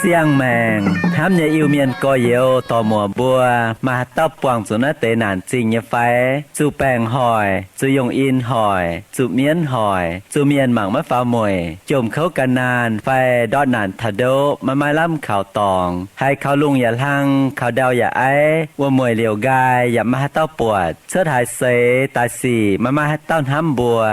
Siang-maengc hnamv nyei Iu-Mienh gorx-youz dorc-muoc mbuo, maaih haaix dauh buangh zuqc naaiv deix naanc zingh nyei fai? Zuqc baengc hoic, zuqc yungh in hoic, zuqc mienv hoic, zuqc mienh mangc maiv faaux mueic, jomc kouv gan naanh fai ndortv naanc taux ndoqv, maiv maaih lamh kaux dorngx, haiz kaux lungh yaac hlang, kaux ndau yaac aiv, wuom-mueic liouc nqaai yaac maiv maaih haaix dauh buatc, cuotv haaix seix daaih sic maiv maaih haaix dauh hnamv mbuo,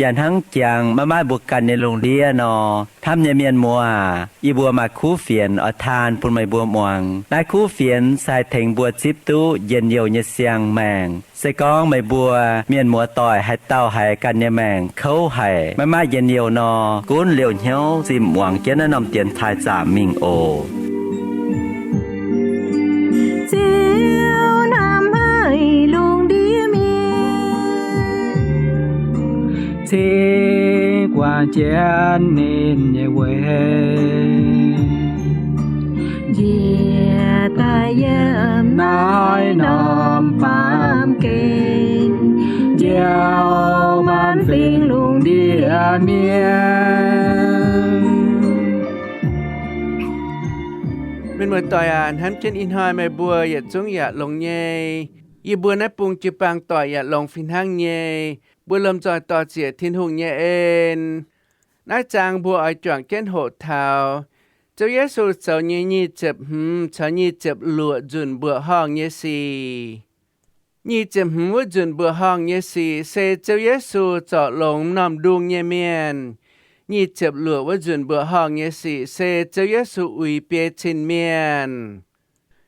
yaac hnangv jangx maiv maaih mbuo ganh nyei lungh ndiev nor, hnamv nyei mienh muoz aac, yie mbuo maaih kuv fienx oix taan bun meih mbuo muangx. Naaiv kuv fienx se haih tengx mbuo zipv duqv njien-youh nyei siang-maengc. Se gorngv meih mbuo mienh muoz-doic haaix dauh haiz ganh nyei maengc kouv haic, maiv maaih njien-youh nor, gunv liouh hnyouv zinh muangx jienv naaiv norm dienx taaih zaamc mingh oc. Ziouv hnamv haic lungh ndiev mienh, cingx guangc jienv ninh nyei weic, njiec daaih yiem naaiv norm baamh gen, njoux maanc fingx lungh ndiev mienh. Mienh muoz-doic aac, hnamv jienv ih hnoi meih mbuo yietc zungv yaac longx nyei. Yie mbuo naaiv bung jiu-baang doic yaac longx fih hnangv nyei. Mbuo lomh nzoih dorh ziec Tin-Hungh nyei en. Naaiv zaang mbuo oix juangc jienv hoqc taux Ziouv Yesu zoux nyei nyic ziepc hmz caux nyic ziepc luoqc nzunc mbuoqc horngh nyei sic. Nyic ziepc hmz wuov nzunc mbuoqc horngh nyei sic se Ziouv Yesu zorc longx m'normh ndung nyei mienh. Nyic ziepc luoqc wuov nzunc mbuoqc horngh nyei sic se Ziouv Yesu uix biei cin mienh.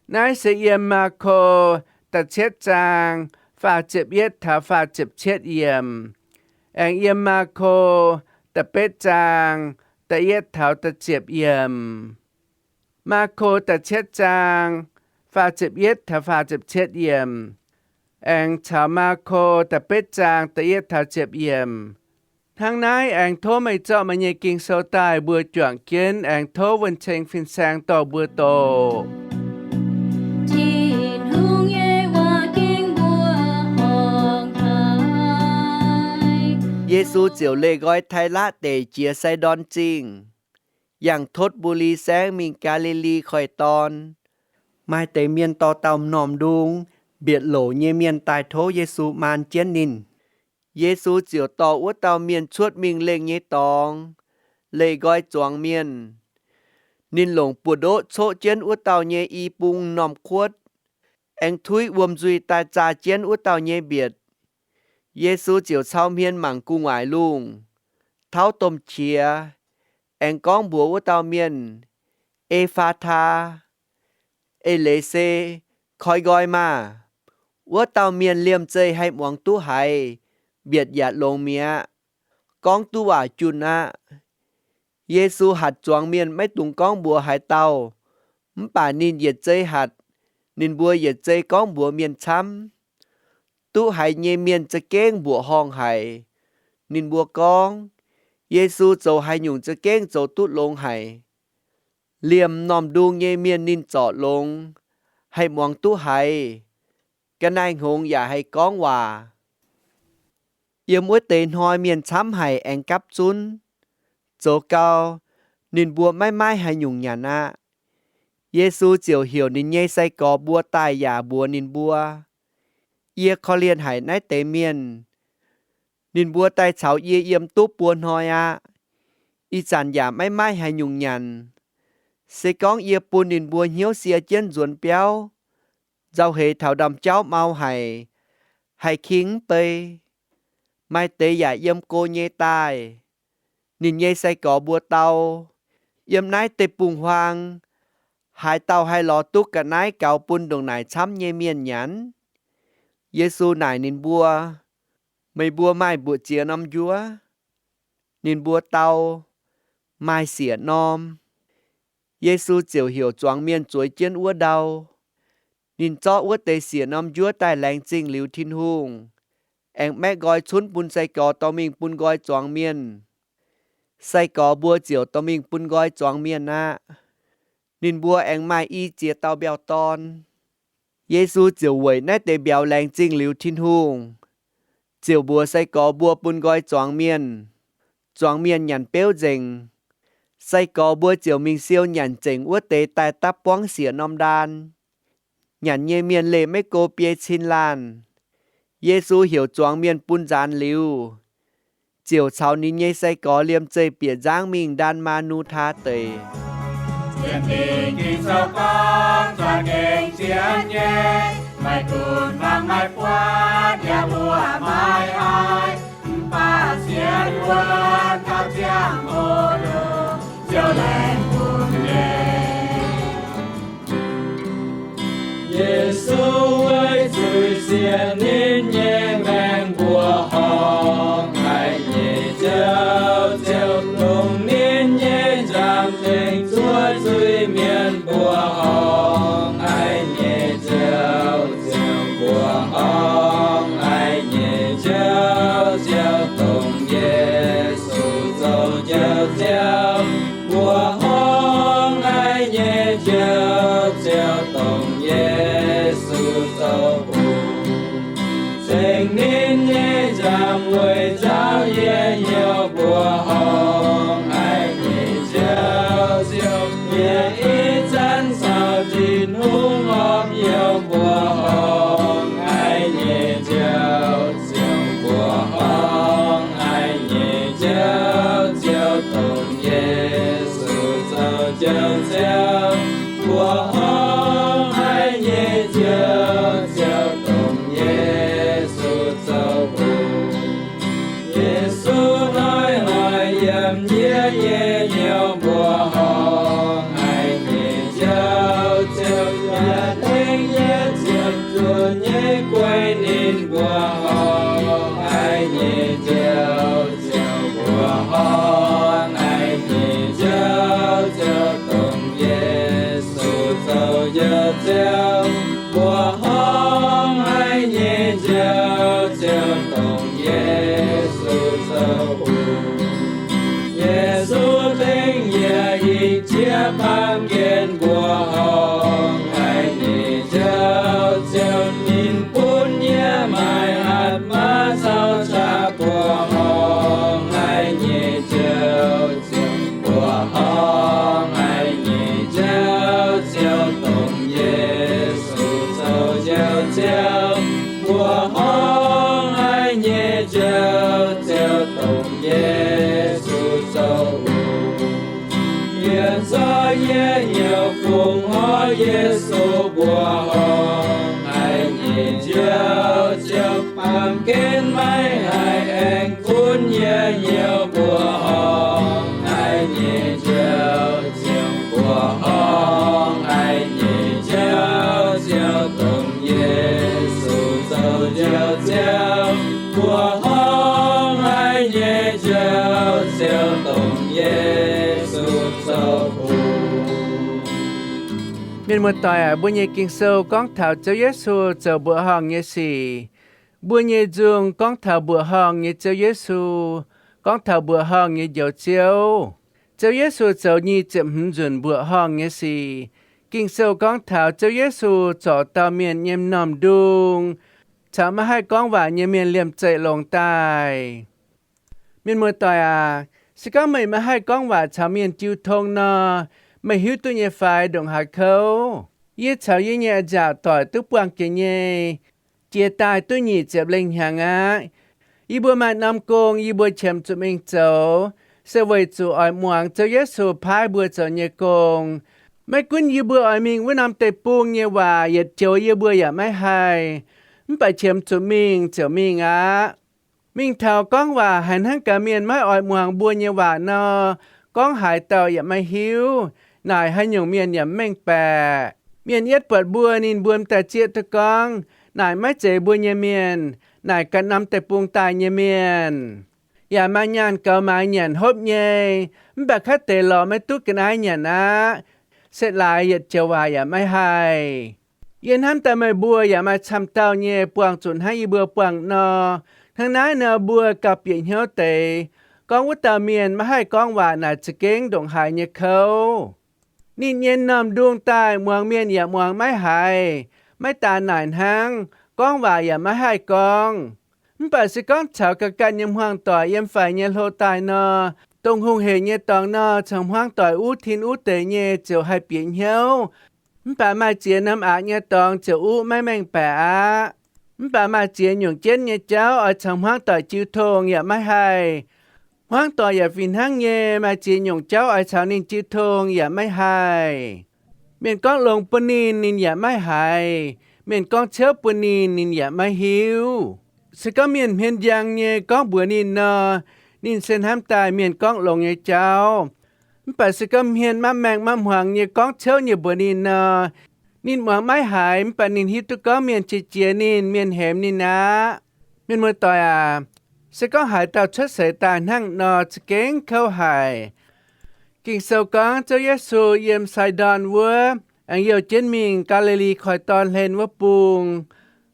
Naaiv se yiem Maako da'cietv zaang faah ziepc yietv taux faah ziepc cietv yiemc, aengx yiem Maako da'betv zaang da'yietv taux da'ziepc yiemc. Maako da'cietv zaang faah ziepc yietv taux faah ziepc cietv yiemc, aengx caux Maako da'betv zaang da'yietv taux ziepc yiemc. Hnangv naaiv aengx tov meih zorqv meih nyei Ging-Sou daaih mbuo juangc jienv aengx tov wuonh ceng fin-saeng dorh mbuo doqc. Tin-Hungh nyei waac-ging mbuo horngh haic. Yesu ziouc leih nqoi Tailaqv Deic jiex Sai^ndorn Zingh, yangh Totv^mbu^li Saengv mingh Gaa^li^li Koiv-Dorn. Maaih deix mienh dorh dauh m'normh ndung, mbietc louc nyei mienh daaih tov Yesu maan jienv ninh. Yesu ziouc dorh wuov dauh mienh cuotv mingh lengh nyei dorngx, leih nqoi zuangx mienh. Ninh longc buoz-ndoqv coqv jienv wuov dauh nyei i bung m'normh kuotv, aengx tuiv wuom-nzuih daaih zaah jienv wuov dauh nyei mbietc. Yesu ziouc cau hmien mangc gu'nguaaic lungh, tauv domh qiex, aengx gorngv mbuox wuov dauh mienh, E^faa^taa, eix leiz se, Koi nqoi maah! Wuov dauh mienh liemh zeih haih muangx duqv haiz, mbietc yaac longx mi'aqv, gorngv duqv waac junh aqv. Yesu hatc zuangx mienh maiv dungx gorngv mbuox haaix dauh, mv baac ninh yietc zei hatc, ninh mbuo yietc zei gorngv mbuox mienh camv. Duqv haiz nyei mienh za'gengh mbuoqc horngh haic. Ninh mbuo gorngv, Yesu zoux haaix nyungc za'gengh zoux duqv longx haic. Liemh m'normh ndung nyei mienh ninh zorc longx, haih muangx duqv haiz, ga'naaiv-hngongx yaac haih gorngv waac. Yiem wuov deix hnoi mienh camv haic aengx gapv zunv. Zoux gau, ninh mbuo maiv maaih haaix nyungc nyanc aqv. Yesu ziouc heuc ninh nyei sai-gorx mbuo daaih yaac mbuox ninh mbuo, Yie korv-lienh haic naaiv deix mienh. Ninh mbuo daaih caux yie yiem duqv buo hnoi aqv. Ih zanc yaac maiv maaih haaix nyungc nyanc. Se gorngv yie bun ninh mbuo hnyouv sie jienv nzuonx biauv, nzauh heix taux ndaamv-jauv mau haic, haih king mv bei. Maaih deix yaac yiem go nyei daaih. Ninh nyei sai-gorx mbuo dau, Yiem naaiv deic-bung-huaang haaix dauh haih lorz duqv ga'naaiv gaux bun ndongc naaic camv nyei mienh nyanc? Yesu naaic ninh mbuo, Meih mbuo maaih mbuoqc ziex norm njuov? Ninh mbuo dau, Maaih siec norm. Yesu ziouc heuc zuangx mienh zueiz jienv wuov ndau. Ninh zorqv wuov deix siec norm njuov daaih laengz zingh liuz Tin-Hungh, aengx maeqv nqoi cunv bun sai-gorx dorh mingh bun nqoi zuangx mienh. Sai-gorx mbuo ziouc dorh mingh bun nqoi zuangx mienh aqv. Ninh mbuo aengx maaih i ziex dauh mbiauh dorn. Yesu ziouc weic naaiv deix mbiauz laengz zingh liuz Tin-Hungh, ziouc mbuox sai-gorx mbuo bun nqoi zuangx mienh. Zuangx mienh nyanc beuv nzengc. Sai-gorx mbuo ziouc mingh siou nyanc zengc wuov deix daaih dapv buangv siec norm ndaan. Nyanc nyei mienh leih maiv go biei cin laanh. Yesu heuc zuangx mienh bun nzaanx liuz, ziouc caux ninh nyei sai-gorx liemh zeih bieqc nzangv mingh Ndaan^maa^nu^taa Deic. Sienx Fingx Ging-Sou gorngv, za'gengh sienx nyei, maiv gunv fangx maiv buatc yaac mbuo maiv haih, mv baac sienx wuov taux ziangh hoc lungh ziouc laengz bun nyei. Yesu weic zuiz-sieqv ninh nyei maengc mbuoqc horngh, haiz nyei jauv ziouc dongh ninh nyei nzangc tengx zuov zuiz-mienh mbuoqc horngh, haiz nyei jauv ziouc mbuoqc horngh, haiz nyei jauv ziouc dongh Yesu zoux njoux ziouv. Mbuoqc horngh haiz nyei jauv ziouc dongh Yesu zoux hungh. Ceng ninh nyei nzangc weic nzauh yie hnyouv, mbuoqc horngh haiz nyei jauv ziouc bieqc ih zanc caux Tin-Hungh horpc youh. Mbuoqc horngh haiz nyei jauv ziouc, mbuoqc horngh haiz nyei jauv ziouc dongh Yesu zoux njoux ziouv. Mbuoqc horngh haiz nyei jauv ziouc dongh Yesu zoux hungh. Yesu hnoi-hnoi yiem yie nyei hnyouv. Mbuoqc horngh haiz nyei jauv ziouc yaac tengx yie ziepc zuoqc nyei guei ninh. Mbuoqc horngh haiz nyei jauv ziouc, mbuoqc horngh haiz nyei jauv ziouc dongh Yesu zoux njoux ziouv. Mbuoqc horngh haiz nyei jauv ziouc dongh Yesu zoux hungh. Yesu tengx yie ih jiex baamh gen. Mbuoqc horngh haiz nyei jauv ziouc ninh bun yie maaih hatc maaz caux qaqv. Mbuoqc horngh haiz nyei jauv ziouc, mbuoqc horngh haiz nyei jauv ziouc dongh Yesu zoux njoux ziouv. Mbuoqc horngh haiz nyei jauv ziouc dongh Yesu zoux hungh. Yie zorqv yie hnyouv fungx horc Yesu. Mbuoqc horngh haiz nyei jauv ziouc baamh gen maiv haih aengx gunv yie hnyouv. Mbuoqc horngh haiz nyei jauv ziouc, mbuoqc horngh haiz nyei jauv ziouc dongh Yesu zoux njoux ziouv. Mbuoqc horngh haiz nyei jauv ziouc dongh Yesu zoux hungh. Mienh muoz-doic aac, mbuo nyei Ging-Sou gorngv taux Ziouv Yesu zoux mbuoqc horngh nyei sic. Mbuo nyei nzung gorngv taux mbuoqc horngh nyei Ziouv Yesu, gorngv taux mbuoqc horngh nyei Njoux Ziouv. Ziouv Yesu zoux nyic ziepc hmz nzunc mbuoqc horngh nyei sic. Ging-Sou gorngv taux Ziouv Yesu zorc dauh mienh nyei m'normh ndung, caux maiv haih gorngv waac nyei mienh liemh zeih longx daaih. Mienh muoz-doic aac, se gorngv meih maiv haih gorngv waac caux mienh jiu tong nor, meih hiuv duqv nyei fai ndongc haaix kouv? Yie caux yie nyei a'nziaauc doic duqv buangh jiex nyei, jiex daaih duqv nyic ziepc lengh hnyangx aqv. Yie mbuo maaih norm gong yie mbuo qiemx zuqc mingh zoux, se weic zuqc oix muangx Ziouv Yesu paaiv mbuo zoux nyei gong. Maiv gunv yie mbuo oix mingh wuov norm deic-bung nyei waac yietc joux yie mbuo yaac maiv haih, mv baac qiemx zuqc mingh ziouc mingh aqv. Mingh taux gorngv waac haiz hnangv gaax mienh maiv oix muangx mbuo nyei waac nor, gorngv haaix dauh yaac maiv hiuv, naaic haaix nyungc mienh yaac mv mengh baeqc. Mienh yietv buatc mbuo ninh mbuo m'daaih zieqv duqv gorngv, naaic maiv zeiz mbuo nyei mienh, naaic ganh norm deic-bung daaih nyei mienh. Yaac maaih nyaanh gaux maaiz nyanc hopv nyei, mv baac kaav deix lorz maiv duqv ga'naaiv nyanc aqv. Se laaix yietc joux waac yaac maiv haih. Yie hnamv daaih meih mbuo yaac maaih camv dauh nyei buangh zuqc hnangv yie mbuo buangh nor. Hnangv naaiv nor mbuo gauh bieqc hnyouv deix, gorngv wuov dauh mienh maiv haih gorngv waac naaic za'gengh ndongc haaix nyei kouv. Ninh nyei m'normh ndung daaih muangx mienh yaac muangx maiv haiz, maiv daaih naaic hnangv, gorngv waac yaac maiv haih gorngv. Mv baac se gorngv caux ga'ganh nyei hmuangx-doic yiem faix nyei hlo daaih nor, dongh hungh heic nyei dorngx nor, caux hmuangv-doic uv tin uv deix nyei ziouc haih bieqc hnyouv. Mv baac maaih ziex norm aqc nyei dorngx ziouc uv maiv mengh baeqc aqv. Mv baac maaih ziex nyungc jienv nyei jauv oix caux hmuangv-doic jiu tong yaac maiv haih. Hmuangv-doic yaac fih hnangv nyei, maaih ziex nyungc jauv oix caux ninh jiu tong yaac maiv haih. Mienh gorngv longx bun ninh, ninh yaac maiv haiz. Mienh gorngv ciouv bun ninh, ninh yaac maiv hiuv. Se gorngv mienh hmien njang nyei gorngv mbuox ninh nor, ninh se hnamv daaih mienh gorngv longx nyei jauv. Mv baac se gorngv hmien maiv maengh maiv hmuangx nyei gorngv ciouv nyei mbuox ninh nor, ninh muangx maiv haiz, mv baac ninh hiuv duqv gorngv mienh qiex jiez ninh, mienh hemx ninh aqv. Mienh muoz-doic aac, se gorngv haaix dauh cuotv seix daaih hnangv nor, za'gengh kouv haic. Ging-Sou gorngv Ziouv Yesu yiem Saidon wuov aengx youh jienv mingh Gaa^li^li Koiv-Dorn hlen wuov bung,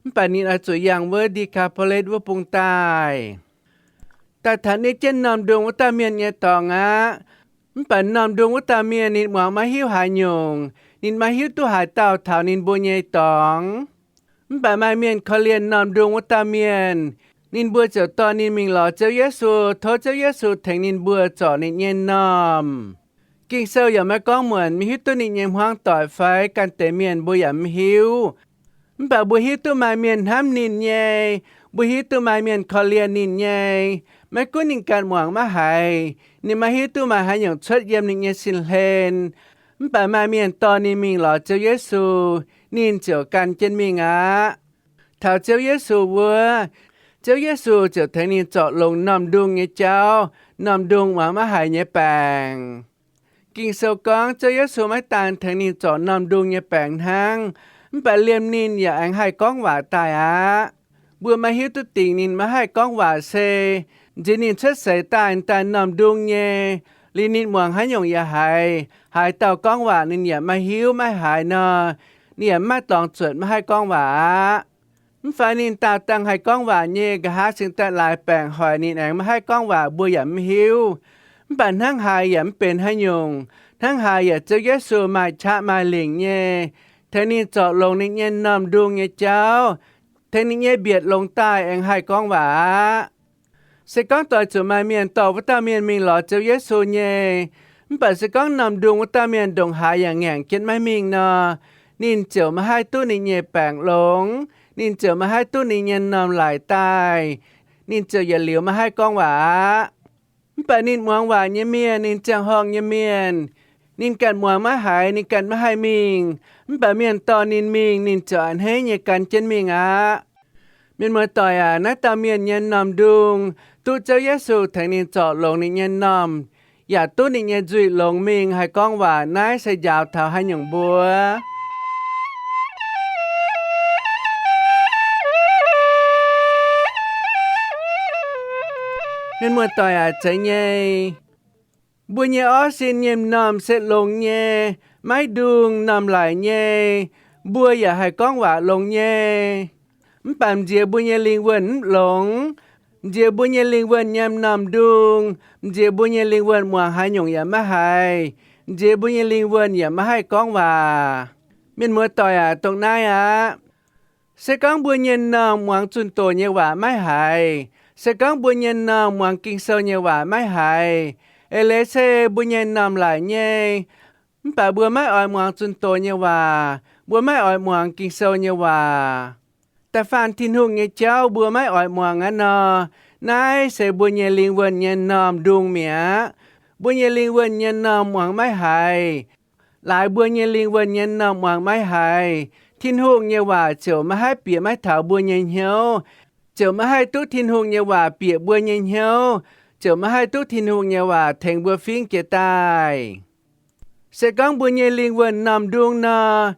mv baac ninh oix zuqc yangh wuov Ndikaapoletv wuov bung daaih. Daaih taux ninh jienv m'normh ndung wuov dauh mienh nyei dorngx aqv. Mv baac m'normh ndung wuov dauh mienh ninh muangx maiv hiuv haaix nyungc, ninh maiv hiuv duqv haaix dauh taux ninh mbuo nyei dorngx. Mv baac maaih mienh korv-lienh m'normh ndung wuov dauh mienh, ninh mbuo ziouc dorh ninh mingh lorz Ziouv Yesu, tov Ziouv Yesu tengx ninh mbuo zorc ninh nyei m'normh. Ging-Sou yaac maiv gorngv muonc, maiv hiuv duqv ninh nyei hmuangv doic fai ganh deix mienh mbuo yaac maiv hiuv. Mv baac mbuo hiuv duqv maaih mienh hnamv ninh nyei, mbuo hiuv duqv maaih mienh korv-lienh ninh nyei. Maiv gunv ninh ganh muangx maiv haiz, ninh maiv hiuv duqv maaih haaix nyungc cuotv yiem ninh nyei sin-hlen, mv baac maaih mienh dorh ninh mingh lorz Ziouv Yesu, ninh ziouc gan jienv mingh aqv. Taux Ziouv Yesu wuov, Ziouv Yesu ziouc tengx ninh zorc longx m'normh ndung nyei jauv, m'normh ndung muangx maiv haiz nyei baengc. Ging-Sou gorngv Ziouv Yesu maiv daan tengx ninh zorc m'normh ndung nyei baengc hnangv, mv baac liemh ninh yaac aengx haih gorngv waac daaih aqv. Mbuo maiv hiuv duqv dingc ninh maiv haih gorngv waac se nziex ninh cuotv seix daaih daaih m'normh ndung nyei, liuz ninh muangx haaix nyungc yaac haiz, haaix dauh gorngv waac ninh yaac maiv hiuv maiv haiz nor, ninh yaac maiv maaih dorngx zuotc maiv haih gorngv waac aqv. Mv fai ninh daauh dangh haih gorngv waac nyei, nqa'haav cingx daaih laaix baengc hoic ninh aengx maiv haih gorngv waac, mbuo yaac maiv hiuv. Mv baac hnangv haaix yaac mv benx haaix nyungc. Hnangv haaix yaac Ziouv Yesu maaih qaqv maaih lingc nyei, tengx ninh zorc longx ninh nyei m'normh ndung nyei jauv, tengx ninh nyei mbietc longx daaih aengx haih gorngv waac aqv. Se gorngv doix zuqc maaih mienh dorh wuov dauh mienh mingh lorz Ziouv Yesu nyei, mv baac se gorngv m'normh ndung wuov dauh mienh ndongc haaix yaac ngaengc jienv maiv mingh nor, ninh ziouc maiv haih duqv ninh nyei baengc longx, ninh ziouc maiv haih duqv ninh nyei m'normh laic daaih, ninh ziouc yietc liuz maiv haih gorngv waac aqv. Mv baac ninh muangx waac nyei mienh, ninh ziangh horngh nyei mienh, ninh ganh muangx maiv haiz, ninh ganh maiv haih mingh, mv baac mienh dorh ninh mingh, ninh ziouc a'hneiv nyei gan jienv mingh aqv. Mienh muoz-doic aac, naaiv dauh mienh nyei m'normh ndung duqv Ziouv Yesu tengx ninh zorc longx ninh nyei m'normh, yaac duqv ninh nyei nzuih longx mingh haih gorngv waac, naaiv se njaaux taux haaix nyungc mbuo? Mienh muoz-doic aac, zeiz nyei. Mbuo nyei orv sin nyei m'normh se longx nyei, maiv ndung, m'normh laic nyei, mbuo yaac haih gorngv waac longx nyei. Mv baac m'nziex mbuo nyei lingh wuonh mv longx, m'nziex mbuo nyei lingh wuonh nyei m'normh ndung, m'nziex mbuo nyei lingh wuonh muangx haaix nyungc yaac maiv haiz, m'nziex mbuo nyei lingh wuonh yaac maiv haih gorngv waac. Mienh muoz-doic aac, dongh naaiv aqv. Se gorngv mbuo nyei m'normh muangx zunh doz nyei waac maiv haiz, se gorngv mbuo nyei m'normh muangx Ging-Sou nyei waac maiv haiz, eix leiz se mbuo nyei m'normh laic nyei, mv baac mbuo maiv oix muangx zunh doz nyei waac, mbuo maiv oix muangx Ging-Sou nyei waac. Da'faanh Tin-Hungh nyei jauv mbuo maiv oix muangx aqv nor, naaiv se mbuo nyei lingh wuonh nyei m'normh ndung mi'aqv. Mbuo nyei lingh wuonh nyei m'normh muangx maiv haiz. Laaix mbuo nyei lingh wuonh nyei m'normh muangx maiv haiz, Tin-Hungh nyei waac ziouc maiv haih bieqc maiv taux mbuo nyei hnyouv, ziouc maiv haih duqv Tin-Hungh nyei waac bieqc mbuo nyei hnyouv, ziouc maiv haih duqv Tin-Hungh nyei waac tengx mbuo fingx jiez daaih. Se gorngv mbuo nyei lingh wuonh m'normh ndung nor,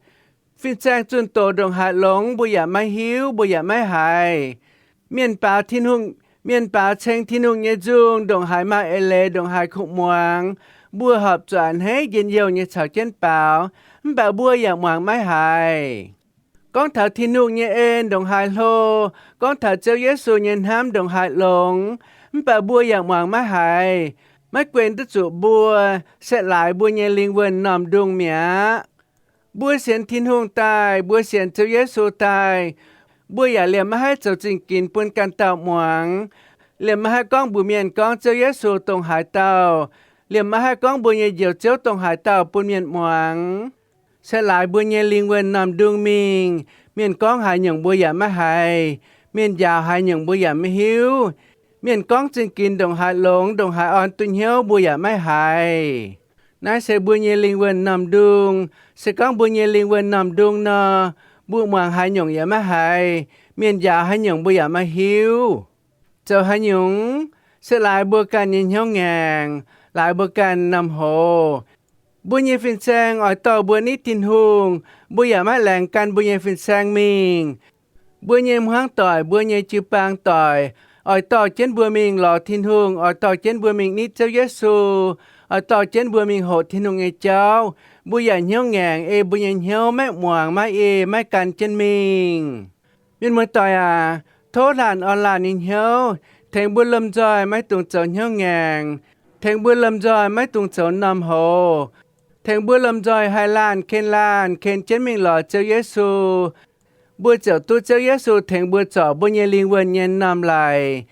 fin-saeng zunh doz ndongc haaix longx mbuo yaac maiv hiuv, mbuo yaac maiv haiz. Mienh baaux Tin-Hungh, mienh baaux ceng Tin-Hungh nyei nzung ndongc haaix maaih eix leiz, ndongc haaix kuh muangx, mbuo horpc zuqc a'hneiv njien-youh nyei caux jienv baaux, mv baac mbuo yaac muangx maiv haiz. Gorngv taux Tin-Hungh nyei en ndongc haaix hlo, gorngv taux Ziouv Yesu nyei hnamv ndongc haaix longx, mv baac mbuo yaac muangx maiv haiz. Maiv guen duqv zuqc mbuo, se laaix mbuo nyei lingh wuonh m'normh ndungh mi'aqv. Mbuo sienx Tin-Hungh daaih, mbuo sienx Ziouv Yesu daaih, mbuo yaac liemh maiv haih zoux zingh ginx bun ganh dauh muangx. Liemh maiv haih gorngv mbuox mienh gorngv Ziouv Yesu dongh haaix dauh. Liemh maiv haih gorngv mbuo nyei Njoux Ziouv dongh haaix dauh bun mienh muangx. Se laaix mbuo nyei lingh wuonh m'normh ndungh mingh, mienh gorngv haaix nyungc mbuo yaac maiv haiz. Mienh njaaux haaix nyungc mbuo yaac maiv hiuv. Mienh gorngv zingh ginx ndongc haaix longx, ndongc haaix orn duqv hnyouv mbuo yaac maiv haiz. Naaiv se mbuo nyei lingh wuonh m'normh ndungh. Se gorngv mbuo nyei lingh wuonh m'normh ndungh nor, mbuo muangx haaix nyungc yaac maiv haiz. Mienh njaaux haaix nyungc mbuo yaac maiv hiuv. Zoux haaix nyungc? Se laaix mbuo ganh nyei hnyouv ngaengc, laaix mbuo ganh m'normh hoz. Mbuo nyei fin-saeng oix dorh mbuo nitv Tin-Hungh, mbuo yaac maiv laengz gan mbuo nyei fin-saeng mingh. Mbuo nyei hmuangv doic, mbuo nyei jiu-baang doic, oix dorh jienv mbuo mingh lorz Tin-Hungh, oix dorh jienv mbuo mingh nitv Ziouv Yesu, oix dorh jienv mbuo mingh hoqc Tin-Hungh nyei jauv. Mbuo yaac hnyouv ngaengc, ei mbuo nyei hnyouv maiv muangx, maiv ei, maiv gan jienv mingh. Mienh muoz-doic aac, tov laanh orn laanh nyei hnyouv, tengx mbuo lomh nzoih maiv dungx zoux hnyouv ngaengc, tengx mbuo lomh nzoih maiv dungx zoux m'normh hoz, tengx mbuo lomh nzoih haih laanh ken laanh ken jienv mingh lorz Ziouv Yesu. Mbuo ziouc duqv Ziouv Yesu tengx mbuo zorc mbuo nyei lingh wuonh nyei m'normh laic,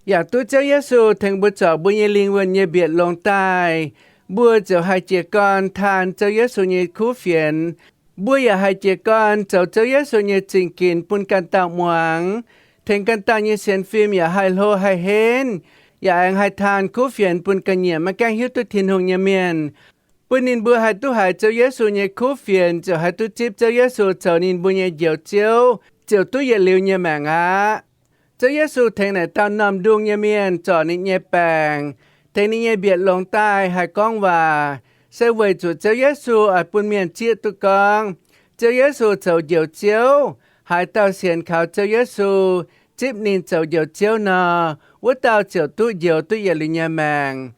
yaac duqv Ziouv Yesu tengx mbuo zorc mbuo nyei lingh wuonh nyei mbietc longx daaih. Mbuo ziouc haih jiez gorn taan Ziouv Yesu nyei kuv fienx. Mbuo yaac haih jiez gorn zoux Ziouv Yesu nyei zingh ginx bun ganh dauh muangx, tengx ganh dauh nyei sienx fim yaac haih hlo haih henv, yaac aengx haih taan kuv fienx bun ga'nyiec maiv gaengh hiuv duqv Tin-Hungh nyei mienh, bun ninh mbuo haih duqv haiz Ziouv Yesu nyei kuv fienx, ziouc haih duqv zipv Ziouv Yesu zoux ninh mbuo nyei Njoux Ziouv, ziouc duqv yietc liuz nyei maengc aqv. Ziouv Yesu tengx naaic dauh m'normh ndungh nyei mienh zorc ninh nyei baengc, tengx ninh nyei mbietc longx daaih haih gorngv waac, se weic zuqc Ziouv Yesu oix bun mienh zieqv duqv gorngv, Ziouv Yesu zoux Njoux Ziouv. Haaix dauh sienx kaux Ziouv Yesu, zipv ninh zoux Njoux Ziouv nor, wuov dauh ziouc duqv njoux duqv yietc liuz nyei maengc.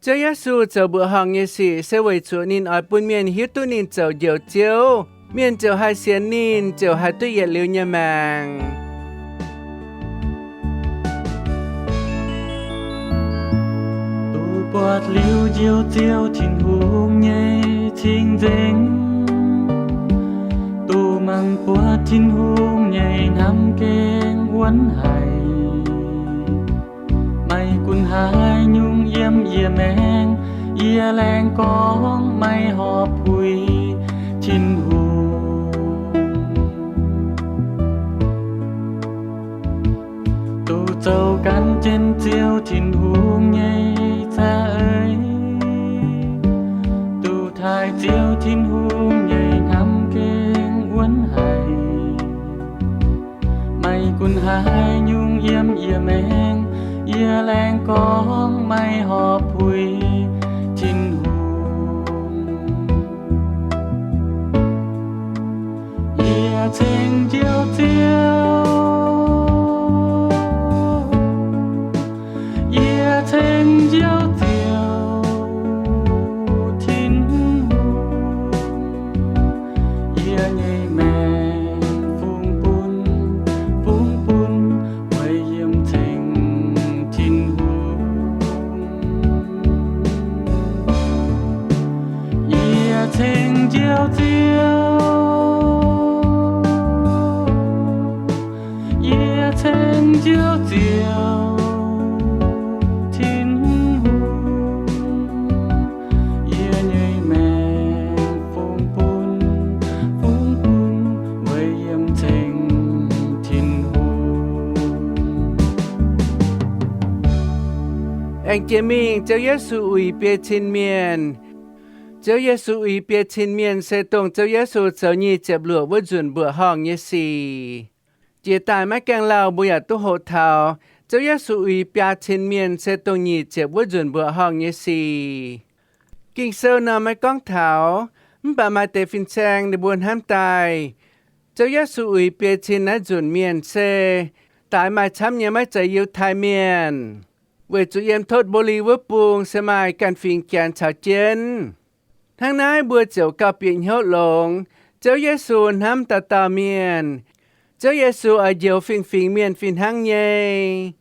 Ziouv Yesu zoux mbuoqc horngh nyei sic se weic zuqc ninh oix bun mienh hiuv duqv ninh zoux Njoux Ziouv, mienh ziouc haih sienx ninh, ziouc haih duqv yietc liuz nyei maengc. Duqv buatc liuz Njoux Ziouv Tin-Hungh nyei cing-nzengc, duqv mangc buatc Tin-Hungh nyei hnamv gengh wuonv haic. Maiv gunv haaix nyungc yiem yie maengc, yie laengz gorngv maiv horpc puix Tin-Hungh. Duqv zoux gan jienv Ziouv Tin-Hungh nyei za'eix, duqv taaih Ziouv Tin-Hungh nyei hnamv gengh wuonv haic. Maiv gunv haaix nyungc yiem yie maengc, yie laengz gorngv maiv horpc puix Tin-Hungh. Yie ceng Njoux Ziouv, yie ceng Njoux Ziouv Tin-Hungh. Yie nyei maengc fungx bun, fungx bun weic yiem ceng Tin-Hungh. Yie ceng Njoux Ziouv, yie ceng Njoux Ziouv Tin-Hungh. Yie nyei maengc fungx bun, fungx bun weic yiem ceng Tin-Hungh. Aengx jiex mingh Ziouv Yesu uix biei cin mienh. Ziouv Yesu uix biei cin mienh se dongh Ziouv Yesu zoux nyic ziepc luoqc wuov nzunc mbuoqc horngh nyei sic. Jiex daaih maiv gaengh lauh mbuo yaac duqv hoqc taux Ziouv Yesu uix biaa cin mienh se dongh nyic ziepc wuov nzunc mbuoqc horngh nyei sic. Ging-Sou nor maiv gorngv taux, mv baac maaih deix fin-saeng ninh mbuo hnamv daaih, Ziouv Yesu uix biei cin naaiv nzunc mienh se daaix maaih camv nyei maiv zeiz Yiutai Mienh, weic zuqc yiem Totv Mbou Li wuov bung se maaih ganh fingx Janx caux jienv. Hnangv naaiv mbuo ziouc gauh bieqc hnyouv longx, Ziouv Yesu hnamv dauh dauh mienh. Ziouv Yesu oix njoux fingx-fingx mienh fih hnangv nyei.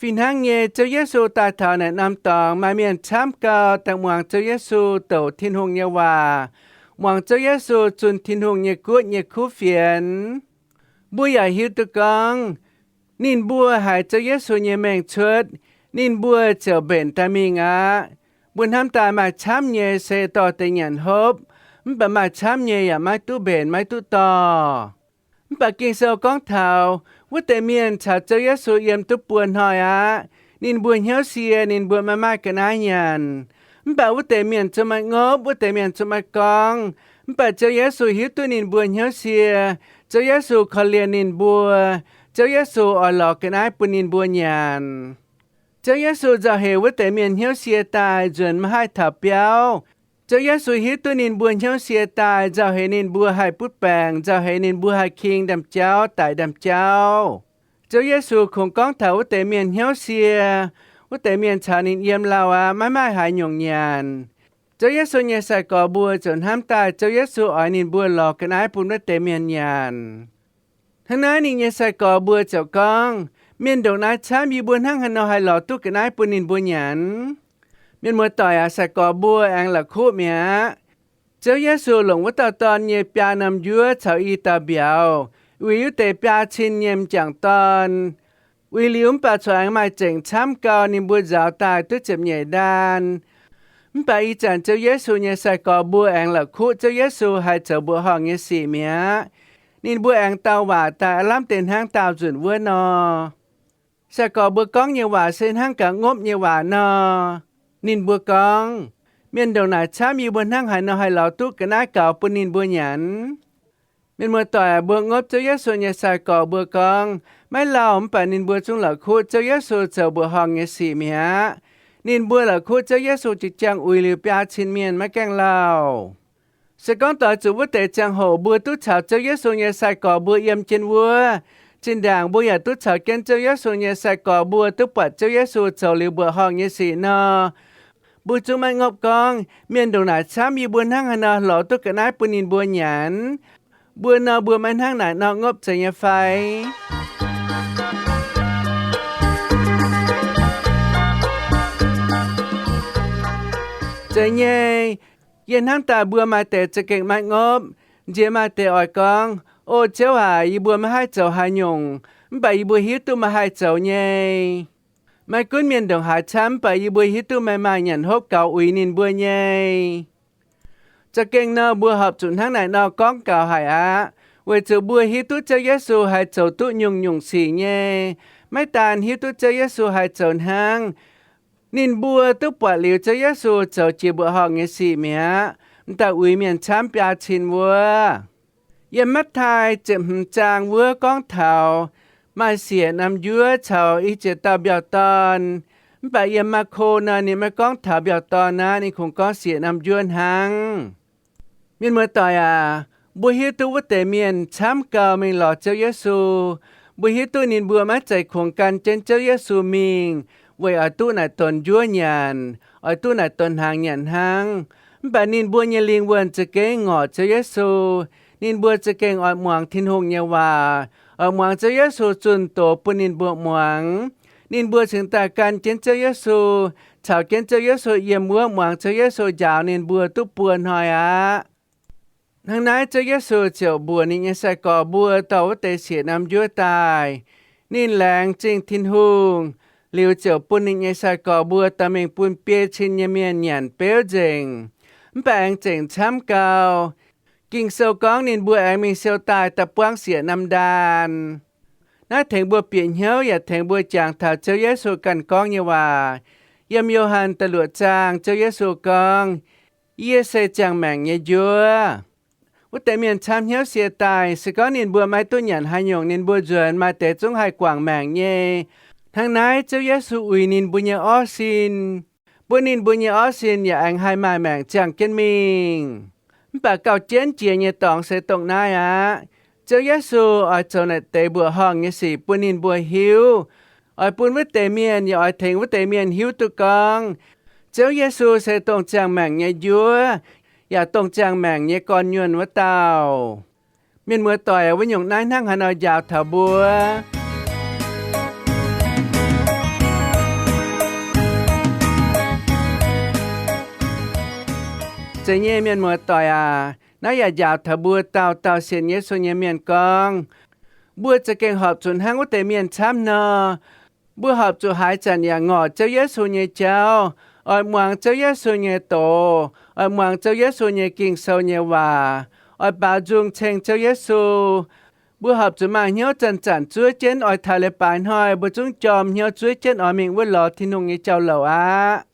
Fih hnangv nyei, Ziouv Yesu daaih taux naaic norm dorngx, maaih mienh camv gau daaih muangx Ziouv Yesu douc Tin-Hungh nyei waac, muangx Ziouv Yesu zunh Tin-Hungh nyei guoqv nyei kuv fienx. Mbuo yaac hiuv duqv gorngv, ninh mbuo haiz Ziouv Yesu nyei mengh cuotv, ninh mbuo ziouc mbenc daaih mingh aqv. Mbuo hnamv daaih maaih camv nyei se dorh deix nyanc hopv, mv baac maaih camv nyei yaac maiv duqv mbenc, maiv duqv dorh. Mv baac Ging-Sou gorngv taux wuov deix mienh caux Ziouv Yesu yiem duqv buo hnoi aqv. Ninh mbuo hnyouv sie, ninh mbuo maiv maaih ga'naaiv nyanc. Mv baac wuov deix mienh zungv maiv ngopv, wuov deix mienh zungv maiv gorngv. Mv baac Ziouv Yesu hiuv duqv ninh mbuo hnyouv sie. Ziouv Yesu korv-lienh ninh mbuo. Ziouv Yesu oix lorz ga'naaiv bun ninh mbuo nyanc. Ziouv Yesu nzauh heix wuov deix mienh hnyouv sie daaih nzuonx maiv haih taux biauv. Ziouv Yesu hiuv duqv ninh mbuo hnyouv sie daaih, nzauh heix ninh mbuo haih butv baengc, nzauh heix ninh mbuo haih king ndaamv-jauv, daic ndaamv-jauv. Ziouv Yesu kungx gorngv taux wuov deix mienh hnyouv sie, wuov deix mienh caux ninh yiem lauh aqv, maiv maaih haaix nyungc nyanc. Ziouv Yesu nyei sai-gorx mbuo ziouc hnamv daaih Ziouv Yesu oix ninh mbuo lorz ga'naaiv bun wuov deix mienh nyanc. Hnangv naaiv ninh nyei sai-gorx mbuo ziouc gorngv, Mienh ndongc naaiv camv, yie mbuo hnangv haaix nor haih lorz duqv ga'naaiv bun ninh mbuo nyanc? Mienh muoz-doic aac, sai-gorx mbuo aengx la'kuqv mi'aqv. Ziouv Yesu longc wuov dauh dorn nyei biaa norm njuov caux i dauh mbiauz, uix wuov deix biaa cin nyei m'jangc dorn. Uix liuz mv baac corc aengx maaih zengc camv gau, ninh mbuo nzaaux daaih duqv ziepc nyeic ndaan. Mv baac ih zanc Ziouv Yesu nyei sai-gorx mbuo aengx la'kuqv Ziouv Yesu haih zoux mbuoqc horngh nyei sic mi'aqv. Ninh mbuo aengx dau waac daaih aav lamh deix hnangv daauh nzunc wuov nor. Sai-gorx mbuo gorngv nyei waac se hnangv gaax ngopv nyei waac nor. Ninh mbuo gorngv, Mienh ndongc naaic camv, yie mbuo hnangv haaix nor haih lorz duqv ga'naaiv gaux bun ninh mbuo nyanc? Mienh muoz-doic aac, mbuo ngopv Ziouv Yesu nyei sai-gorx mbuo gorngv, maiv lauh mv baac ninh mbuo zungv la'kuqv Ziouv Yesu zoux mbuoqc horngh nyei sic mi'aqv. Ninh mbuo la'kuqv Ziouv Yesu jiex jaang uix liuz biaa cin mienh maiv gaengh lauh. Se gorngv doix zuqc wuov deix ziangh hoc mbuo duqv caux Ziouv Yesu nyei sai-gorx mbuo yiem jienv wuov, zinh ndaangc mbuo yaac duqv caux jienv Ziouv Yesu nyei sai-gorx mbuo duqv buatc Ziouv Yesu zoux liuz mbuoqc horngh nyei sic nor, mbuo zungv maiv ngopv gorngv, Mienh ndongc naaic camv, yie mbuo hnangv haaix nor lorz duqv ga'naaiv bun ninh mbuo nyanc? Mbuo nor, mbuo maiv hnangv naaic nor ngopv zeiz nyei fai? Zeiz nyei. Yie hnamv daaih mbuo maaih deix za'gengh maiv ngopv. Nziex maaih deix oix gorngv, O Ziouv aac, yie mbuo maiv haih zoux haaix nyungc, mv baac yie mbuo hiuv duqv meih haih zoux nyei. Maiv gunv mienh ndongc haaix camv, mv baac yie mbuo hiuv duqv meih maaih nyanc hopv gaux uix ninh mbuo nyei. Za'gengh nor, mbuo horpc zuqc hnangv naaic nor gorngv gaux haic aqv, weic zuqc mbuo hiuv duqv Ziouv Yesu haih zoux duqv nyungc-nyungc sic nyei. Maiv daan hiuv duqv Ziouv Yesu haih zoux hnangv, ninh mbuo duqv buatc liuz Ziouv Yesu zoux jiex mbuoqc horngh nyei sic mi'aqv, m'daaih uix mienh camv biaa cin wuov. Yiem Matv^taai ziepc hmz zaang wuov gorngv taux maaih siec norm njuov caux i ziex dauh mbiauz-dorn. Mv baac yiem Maako nor, ninh maiv gorngv taux mbiauz-dorn aqv, ninh kungx gorngv siec norm njuov hnangv. Mienh muoz-doic aac, mbuo hiuv duqv wuov deix mienh camv gau mingh lorz Ziouv Yesu. Mbuo hiuv duqv ninh mbuo maiv zeiz kungx gan jienv Ziouv Yesu mingh weic oix duqv naaic donx njuov nyanc, oix duqv naaic donx hnaangx nyanc hnangv. Mv baac ninh mbuo nyei lingh wuonh za'gengh ngorc Ziouv Yesu. Ninh mbuo za'gengh oix muangx Tin-Hungh nyei waac, oix muangx Ziouv Yesu zunh doz bun ninh mbuo muangx. Ninh mbuo cingx daaih gan jienv Ziouv Yesu, caux jienv Ziouv Yesu yiem wuov muangx Ziouv Yesu njaaux ninh mbuo duqv buo hnoi aqv. Hnangv naaiv Ziouv Yesu ziouc mbuox ninh nyei sai-gorx mbuo dorh wuov deix siec norm njuov daaih. Ninh laengz zingh Tin-Hungh, liuz ziouc bun ninh nyei sai-gorx mbuo dorh mingh bun biei cin nyei mienh nyanc beuv nzengc. Mv baac aengx zengc camv gau. Ging-Sou gorngv ninh mbuo aengx mingh siou daaih da'buangv siec norm ndaan. Naaiv tengx mbuo bieqc hnyouv yaac tengx mbuo jangx taux Ziouv Yesu ganh gorngv nyei waac. Yiem Yo^han da'luoqc zaang, Ziouv Yesu gorngv, Yie se ziangh maengc nyei njuov. Wuov deix mienh camv hnyouv sie daaih, se gorngv ninh mbuo maiv duqv nyanc haaix nyungc, ninh mbuo nzuonx maaih deix zungv haih guangc maengc nyei. Hnangv naaiv Ziouv Yesu uix ninh mbuo nyei orv sin, bun ninh mbuo nyei orv sin yaac aengx haih maaih maengc ziangh jienv mingh. Mv baac gauh jienv jiex nyei dorngx se dongh naaiv aqv. Ziouv Yesu oix zoux naaic deix mbuoqc horngh nyei sic bun ninh mbuo hiuv, oix bun wuov deix mienh yaac oix tengx wuov deix mienh hiuv duqv gorngv Ziouv Yesu se dongh ziangh maengc nyei njuov, yaac dongh ziangh maengc nyei gorn-nyuonh wuov dauh. Mienh muoz-doic, wuov nyungc naaiv hnangv haaix nor njaaux taux mbuo? Zeiz nyei, mienh muoz-doic aac, naaiv yaac njaaux taux mbuo dauh dauh sienx Yesu nyei mienh gorngv, mbuo za'gengh horpc zuqc hnangv wuov deix mienh camv nor. Mbuo horpc zuqc haaix zanc yaac ngorc Ziouv Yesu nyei jauv, oix muangx Ziouv Yesu nyei doz, oix muangx Ziouv Yesu nyei Ging-Sou nyei waac, oix baaux nzung ceng Ziouv Yesu. Mbuo horpc zuqc maaih hnyouv zanc-zanc zuov jienv oix taux leiz-baaix hnoi mbuo zungv jorm hnyouv zuov jienv oix mingh wuov lorz Tin-Hungh nyei jauv-louc aqv.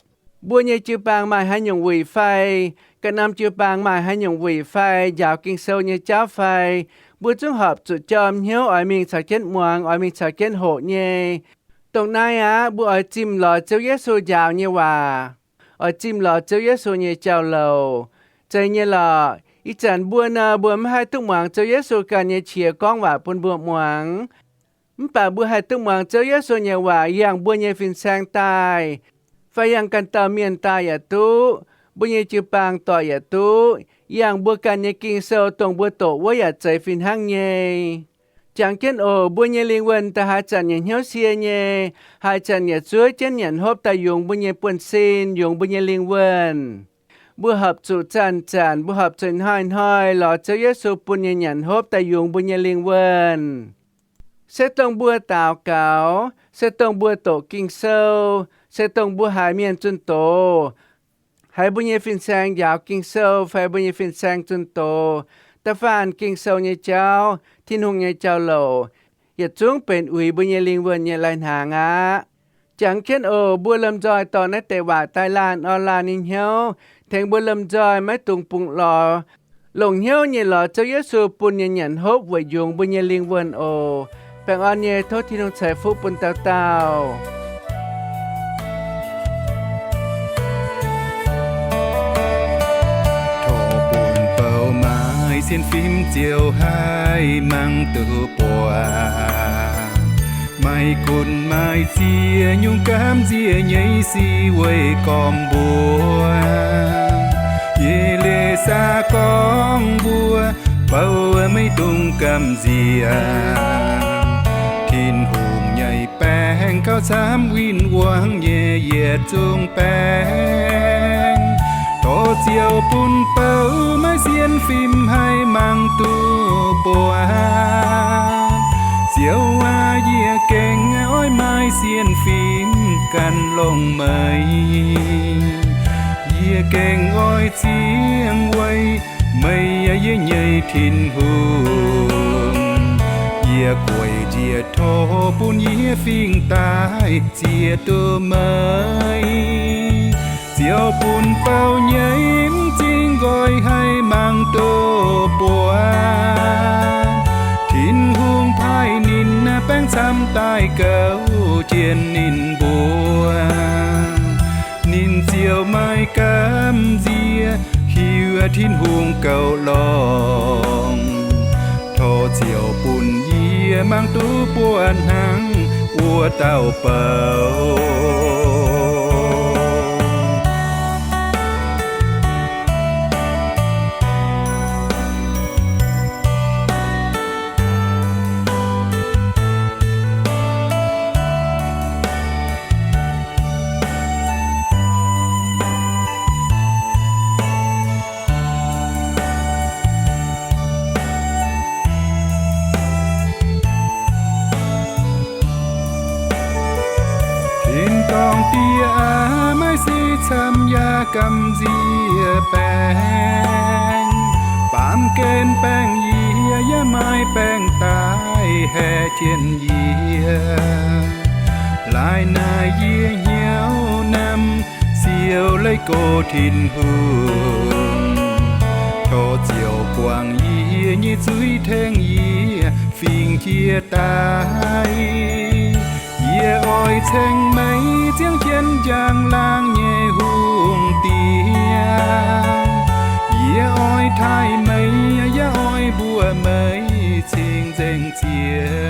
Mbuo nyei jiu-baang maaih haaix nyungc wuic fai, ganh norm jiu-baang maaih haaix nyungc wuic fai, njaaux Ging-Sou nyei jauv fai, mbuo zungv horpc zuqc jorm hnyouv oix mingh caux jienv muangx, oix mingh caux jienv hoqc nyei. Dongh naaiv aqv, mbuo oix zimh lorz Ziouv Yesu njaaux nyei waac, oix zimh lorz Ziouv Yesu nyei jauv-louc. Zeiz nyei lorqc, ih zanc mbuo nor, mbuo maiv haih duqv muangx Ziouv Yesu ganh nyei qiex gorngv waac bun mbuo muangx. Mv baac mbuo haih duqv muangx Ziouv Yesu nyei waac yangh mbuo nyei fin-saeng daaih, fai yangh ganh dauh mienh daaih yaac duqv, mbuo nyei jiu-baang doic yaac duqv, yangh mbuo ganh nyei Ging-Sou dongh mbuo doqc wuov yaac zeiz fih hnangv nyei. Jangx jienv oc, mbuo nyei lingh wuonh da'haaix zanc yaac hnyouv sie nyei, haaix zanc yaac zuov jienv nyanc hopv daaih yungz mbuo nyei buonv-sin, yungz mbuo nyei lingh wuonh. Mbuo horpc zuqc zanc-zanc, mbuo horpc zuqc hnoi-hnoi lorz Ziouv Yesu bun nyei nyanc hopv daaih yungz mbuo nyei lingh wuonh. Se dongh mbuo daux gaux, se dongh mbuo doqc Ging-Sou, se dongh mbuo haiz mienh zunh doz, haiz mbuo nyei fin-saeng njaaux Ging-Sou fai mbuo nyei fin-saeng zunh doz, da'faanh Ging-Sou nyei jauv, Tin-Hungh nyei jauv-louc, yietc zungv benx uix mbuo nyei lingh wuonh nyei lai-hnaangx aqv. Jangx jienv oc, mbuo lomh nzoih dorh naaiv deix waac daaih laanh orn laanh nyei hnyouv, tengx mbuo lomh nzoih maiv dungx bungx lorz, longc hnyouv nyei lorz Ziouv Yesu bun nyei nyanc hopv weic yungz mbuo nyei lingh wuonh oc. Baengh orn nyei, tov Tin-Hungh ceix fuqv bun dauh dauh. Torqv bun bou maaih sienx fim ziouc haih mangc duqv buatc. Maaih gunv maaih ziex nyungc gamh nziex nyei sic weic gormx mbuo. Yie leiz saax gorngv mbuo bou maiv dungx gamh nziex. Tin-Hungh nyei baengc gauh camv win-wangv nyei yietc zungv baengc. Dorh ziouc bun bou maaih sienx fim haih mangc duqv buatc. Ziouv aac, yie gengh oix maaih sienx fim gan longc meih. Yie gengh oix ziangh weic meih, yie nyei Tin-Hungh. Yie gueic njiec tov bun yie fingx daaih ziex duqv meih. Ziouv bun bou nyei m'zing nqoi haih mangc duqv buatc. Tin-Hungh paaiv ninh baengc camv daaih gouv jienv ninh mbuo. Ninh ziouc maaih gamh nziex hiuv Tin-Hungh gauh longx. Tov ziouc bun yie mangc duqv buatc hnangv wuov dauh bou. Tin-dorngh Diex aac, maaih sic camv yaac gamh nziex baengc. Baamh gen baengh yie, yaac maaih baengh daaih haeqv jienv yie. Laaix naaic yie hnyouv namx siou leiz gox Tin-Hungh. Tov ziouc guangc yie nyei zuiz, tengx yie fingx jiex daaih. Yie oix ceng meih, ziangh jienv njang-laangc nyei Hungh Diex. Yie oix taaih meih, yaac oix mbuoqc meih cing-nzengc ziex